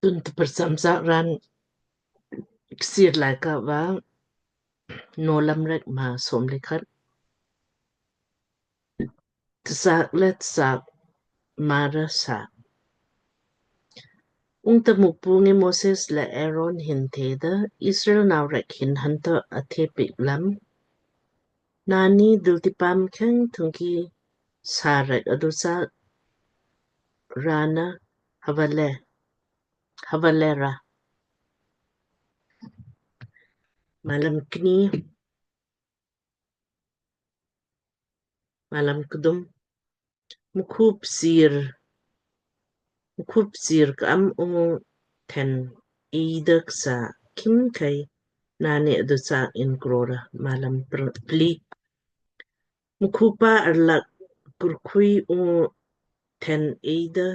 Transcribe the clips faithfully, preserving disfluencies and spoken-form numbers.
Tun tprsam sak raan Kchiir Laaika va Nowlamrek maa somle khat. Tsak le tsak mara sa. Ungta Mukpu ngi Moses le Aaron hin theda, Israel nau rek hin hanta athe piik lam, naanni dultipaam kheng thungki sa rek adu sak raan na havale, havale ra. Malam kni, malam kdum. Mkhu psir, mkhu psir ka'am ungu then eida ksa khimkhei naanni adu sak in krora. Malam pr-, pli. Mkhu pa arlak kurkhui ungu then eida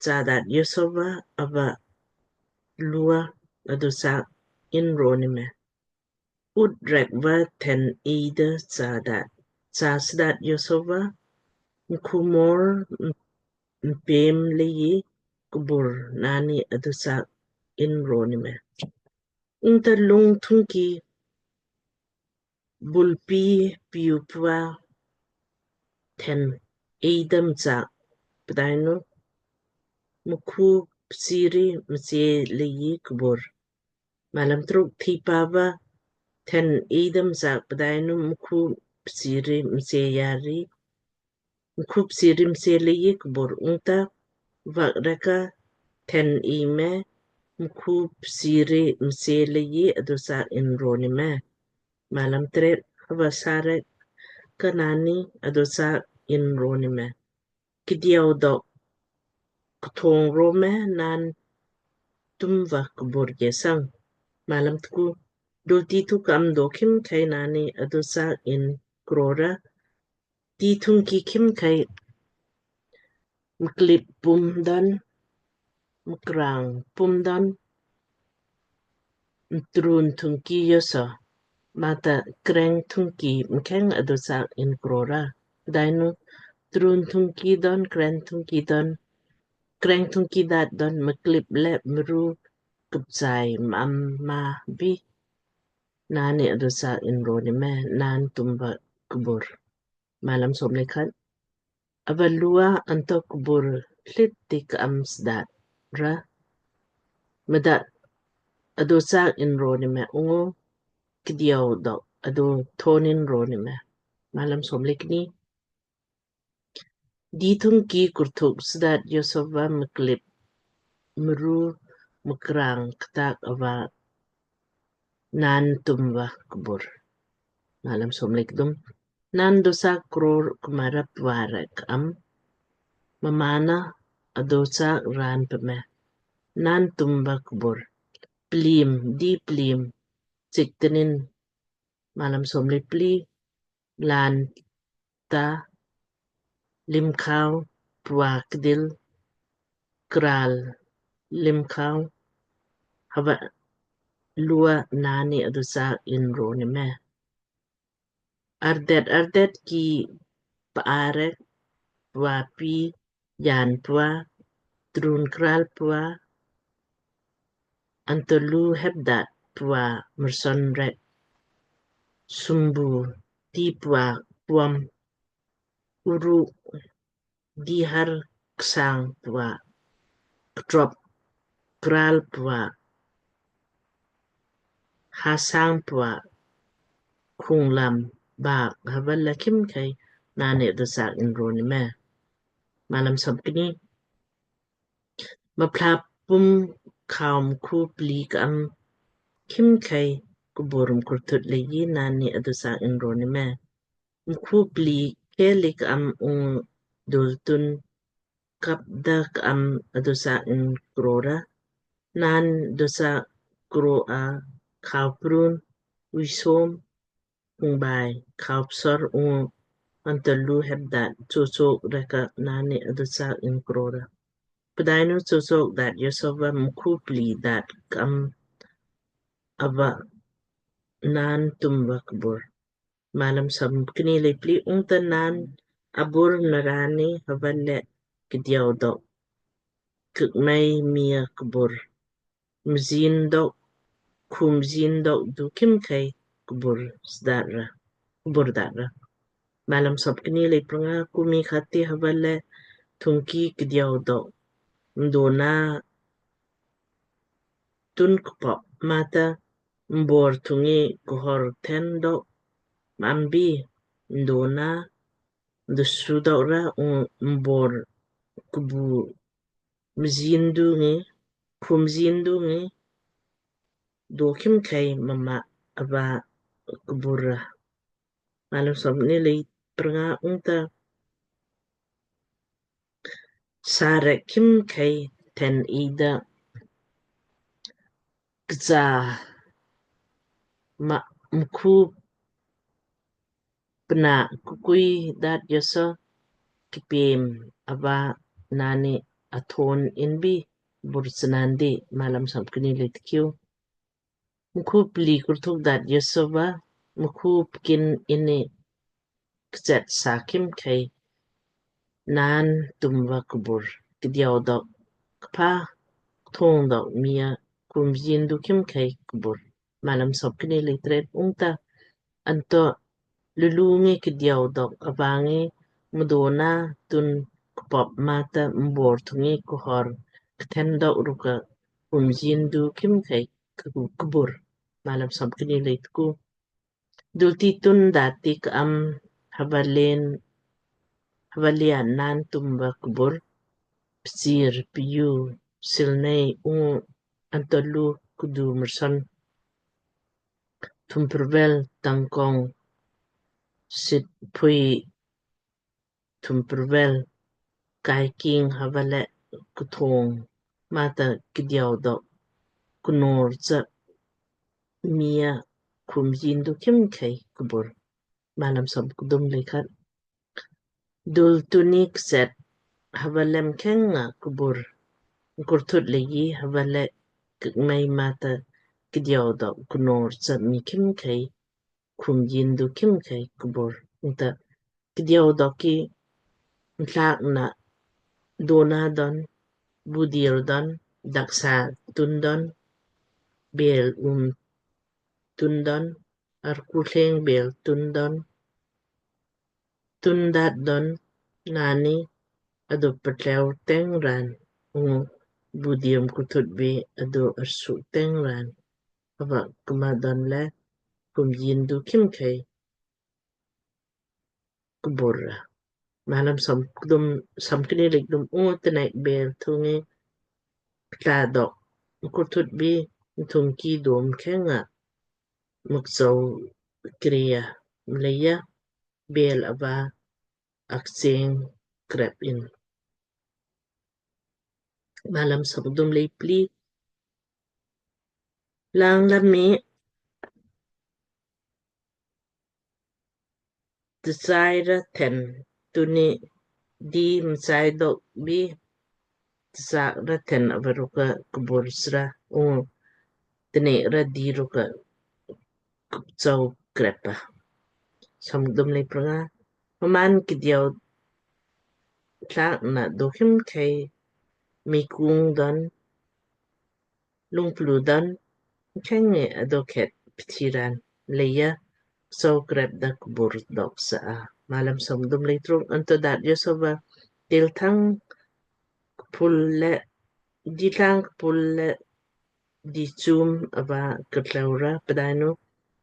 chadat yosova ava lua adu sak in roni me. Ut rek va then eida chadat, chasdat yosova mkhu mor mpem leiji kbur naanni adu sak in roni me. Ungta lung thungki bulpi piu pva then eida mchak pdainu mkhu psiri mse leiji kbur. Malam truk. Thipa va then eida mchak pdainu mkhu psiri mse yari, mkhu psiri mse leiji kbur. Ungta vak rek ka then ei me mkhu psiri mse leiji adu sak in roni me. Malam tret. Hava sa rek ka naanni adu sak in roni me. Kdiau dok kthong ro me naan tumva kbur je sang. Malam tku. Dulti thu ka'am do khimkhei naanni adu sak in krora. Ti thungki khimkhei mklip pum don, mkrang pum don, mtrun thungki yoso, mata kreng thungki mkheng adu sak in krora. Pdainu trun thungki don, kreng thungki don, kreng thungki dat don mklip le mru kupchai mam ma bi naanni adu sak in roni me, naan tumva kbur. Malam somle khat. Ava lua anto kbur hlit ti ka'am sdat ra mdat adu sak in roni me ungu kdiau dok adu thon in roni me. Malam somle kni. Di thungki kurthuk sdat yosova mklip mru mkrang ktak ava naan tumva kbur. Malam somle kdum. Naan dosa kror kmara pva rek ka'am mmaan na adosa raan pme naan tumva kbur. Plim, di plim chiktenin. Malam somle pli. Lan ta limkhau pva kdil kral limkhau hava lua naanni adosa in roni me. Ardet ardet ki pa arek pva pi yan pva trun kral pva anto lu hepdat pva merson rek sumbu ti pva puam uru dihar ksang pva ktrop kral pva hasang pva khunglam bak hava la khimkhei naanni adosa in roni me. Malam somkni. Mapla pum khau mkhu pli ka'am khimkhei kbur mkurthut leiji naanni adosa in roni me. Mkhu pli kheli ka'am ung dultun kapda ka'am adosa in krora. Naan dosa kro a khau prun wisom ungbai khau psor ung anto lu hepdat chosok rek ka naanni adosa in krora. Pdainu chosok dat yosova mkhu pli dat ka'am ava naan tumva kbur. Malam somkni le pli. Ungta naan abur narani hava le kdiau dok kikmei mii a kbur mjin dok, khum jin dok du khimkhei kbur sdat ra, kbur dat ra. Malam som kni lei pranga. Ku mii khatti hava le thungki kdiau dok mdona tun kpop mata mbor thungi kuhor then dok mambi mdona dusu dok ra, ung mbor kbu mjin du ngi, khum jin du ngi do khimkhei mma ava kbur ra. Malam som kni lei pranga. Ungta sa rek khimkhei then ida kja ma mkhu pna kukui dat joso kipem ava nani athon inbi bur snandi. Malam som kni lei tkiu. Mkhu pli kurthuk dat joso va mkhu pkin ini kchet sa khimkhei naan tumva kbur. Kdiau dok kpha thong dok mii a khum jin du khimkhei kbur. Malam som kni lei tret. Ungta anto lulu ngi kdiau dok ava ngi mdona tun kpop mata mbor thungi kuhor kthen dok rukka khum jin du khimkhei kbur. Malam som kni lei tku. Dulti tun dati ka'am hava len, hava lia naan tumva kbur, psir piu silnei ungu antolu kudu murson thumpervel tangkong sit pui thumpervel kai king hava le kuthong mata kdiau dok kunor cha mii a khum jin du khimkhei kbur. Malam som kdum lei khat. Dul tuni kset hava le mkheng nga kbur kurthut leiji hava le kikmei mata kdiau dok kunor cha mii khimkhei khum jin du khimkhei kbur. Ungta kdiau dok ki mthlak na dona don, budil don, daksa tun don, bel um tun don, arkuleng bel tun don, tun dat don, nani adu patleu teng ran, ungu budiam kuthut bi adu arsu teng ran, ava kma don le khum jin du khimkhei kbur ra. Malam som kdum, som kni lei kdum. Ungu tnek bel thungi ptla dok kurthut bi thungki dom khenga mukchau kria mleija bel ava akcheng krep in. Malam som kdum lei pli. Lang lami tsai ra then tuni di mtsai dok bi tsak ra then ava rukka kbur sra ungu tnek ra di rukka kupchau krep a. Som kdum lei pranga. Mmaan kdiau thlak na do khimkhei mii kung don lungplu don kheng ngi adu khet pthi ran leija sau krep da kbur dok sa a. Malam som kdum lei truk. Anto dat joso va dil thang kpul le, di thang kpul le di chum ava ktleu ra pdainu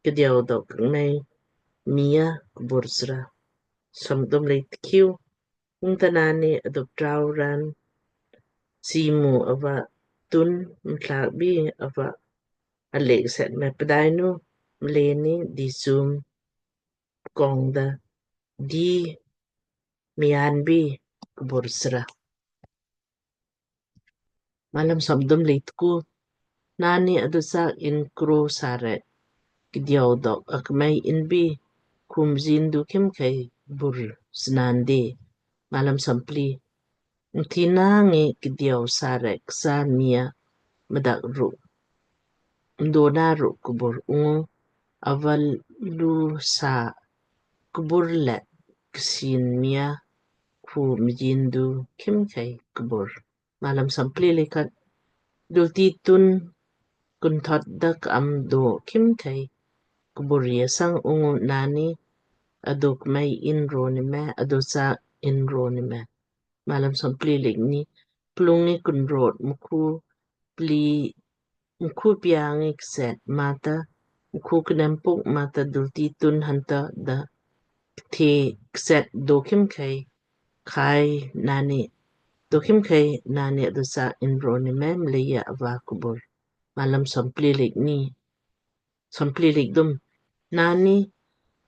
kdiau dok nei mii a kbur sra. Som kdum lei tkiu. Ungta nani adu ptrau ran simu ava tun mthlak bi ava alek set me pdainu mleni di chum kong da di mian bi kbur sra. Malam som kdum lei tku. Nani adu sak in kro sa rek kdiau dok akmei inbi khum jin du khimkhei bur snandi. Malam som pli. Nthina ngi kdiau sa rek sa mii a mdak ruk mdona ruk kbur ungu ava lu sa kbur le ksin mii a khum jin du khimkhei kbur. Malam somplii lei khat. Dulti tun kunthot da ka'am do khimkhei kbuwr asang ungu naanni adok mei inro ni me, adosa inro ni me. Malam somplii lei kni. Plung ngi kunrot mkhu pli mkhu pia ngi kset mata, mkhu knempuk mata dulti tun hanta da kthe kset do khimkhei khai naanni, do khimkhei naanni adosa inro ni me, mleija ava kbuwr. Malam somplii lei kni. Somplii lei kthum. Naanni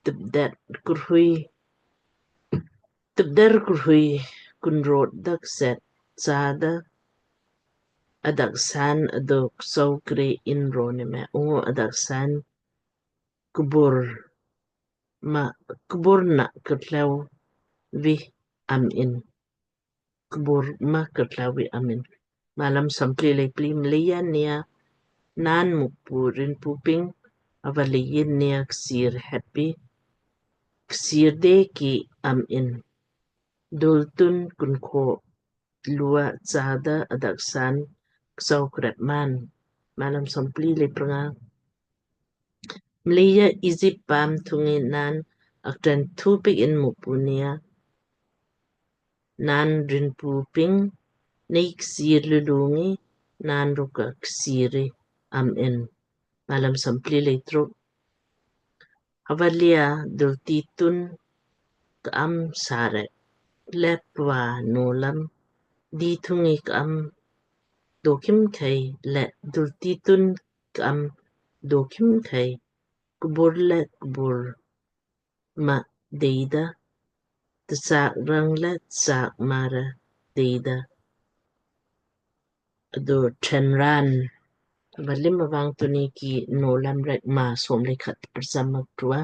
tepdet kurhui, tepder kurhui kunrot da kset sada adaksan adok sou kre inro ni me, ungu adaksan kbuwr ma, kbuwr na kartleu vi am in. Kbuwr ma kartleu vi am in. Malam somplii lei pli. Mleija nei a naan Mukpu rinpu ping, ava lei in nei a ksir heppi, ksir de ki am in. Dultun kunkho lua sada adaksan ksau krep man. Malam somplii lei pranga. Mleija Ijip paam thung ngi naan aktren thu pik in Mukpu nei a naan rinpu ping, nei ksir lulu ngi naan rukka ksir ri am in. Malam somplii lei truk. Hava lea dulti tun ka'am sarek le pva nowlam di thung ngi ka'am do khimkhei le dulti tun ka'am do khimkhei kbuwr le kbuwr ma deida, tsak rang le tsak mara deida ado tren raan. Hava lim avang tunni ki nowlam rek maa som lei khat tprcham mak tua.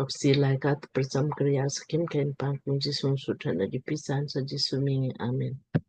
Oksir laaika tprcham kriya sakim ken pang kum Jisu sutran aju pisan sa Jisu miing ngi. Amen.